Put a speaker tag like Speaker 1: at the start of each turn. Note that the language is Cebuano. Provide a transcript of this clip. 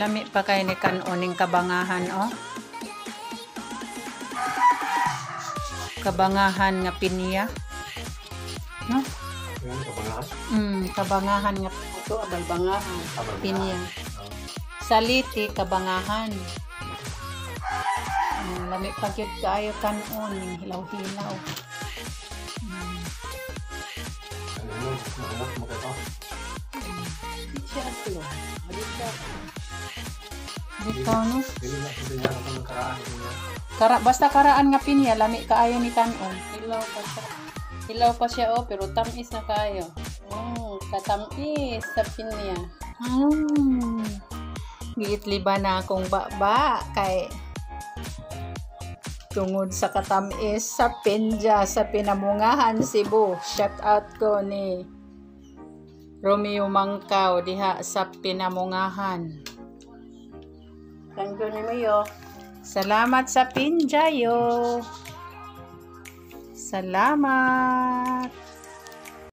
Speaker 1: Lami pa kay ni kanon kabangahan, oh. Kabangahan nga pinya. No?
Speaker 2: Yan, kabangahan.
Speaker 1: Kabangahan nga
Speaker 3: Ito, abal bangahan.
Speaker 2: Kabangahan.
Speaker 1: Pinya.
Speaker 2: Oh.
Speaker 1: Saliti, kabangahan. Lami pa gyud kaayo kanon ning hilaw-hilaw.
Speaker 2: Ano yun? Maumot mo kayo.
Speaker 3: Di siya aslo. Di siya.
Speaker 1: Bitaw, no?
Speaker 2: Dili na sa pinya ng karaan niya.
Speaker 1: Kara, basta karaan nga pinya, lami kaayo ni kanon.
Speaker 3: Hilaw pa siya. Hilaw pa siya, oh, pero tamis na kayo. Katamis sa pinya.
Speaker 1: Giitliba na akong baba kay tungod sa katamis sa pinya sa Pinamungahan, Cebu. Shout out ko ni Romeo Mangkaw diha sa Pinamungahan.
Speaker 3: Thank you ni Mayo.
Speaker 1: Salamat sa pinya yo. Salamat.